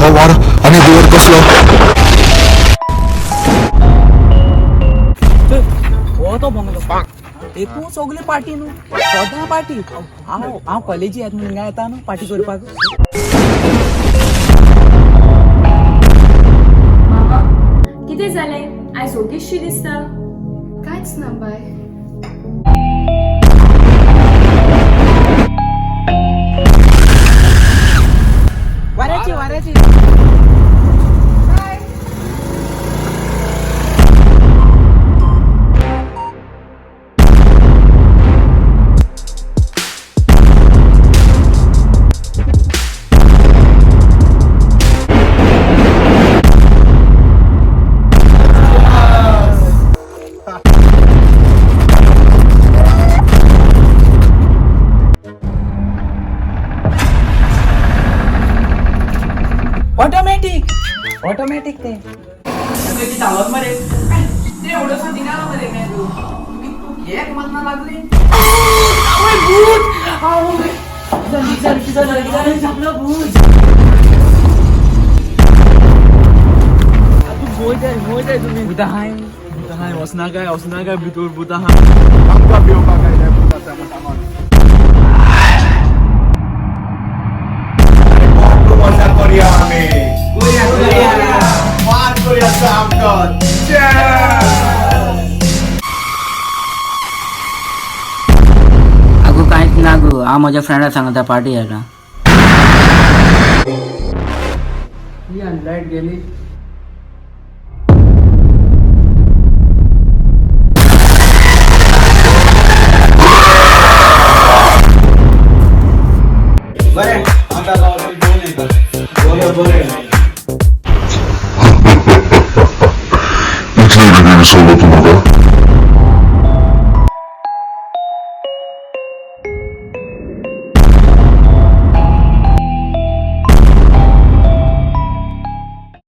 हो वारो आनी धुंवर कसलो? हो तो बंगलो एकू सगळे पार्टी न्हू, सदां पार्टी. हांव हांव कॉलेजी येता न्हू, हिंगा येता न्हू पार्टी करपाक. मामा, कितें जालें? आयज ओगीचशी दिसता. कांयच ना बाय. वाऱ्याची वाऱ्याची. ऑटोमॅटीक ऑटोमॅटीक ते चालत मरे ते एवढं सांगितलं मरे. काय तू तू एक मधनं लागली. भूत. भूत. वसना काय, वसना काय, भितर भूत आहा. आमकां भिवपाक आयलें भूत आसा म्हूण सांगोन. मजा करूया आमी, मान करूया सामको. Cheers! अगो कांयच ना गो, हांव म्हज्या फ्रेंडा सांगता पार्टी येता. लायट गेली. बरें, आतां गांवांत जेवण येता. बरें बरें. इतलें कितें विसरलो तूं म्हाका?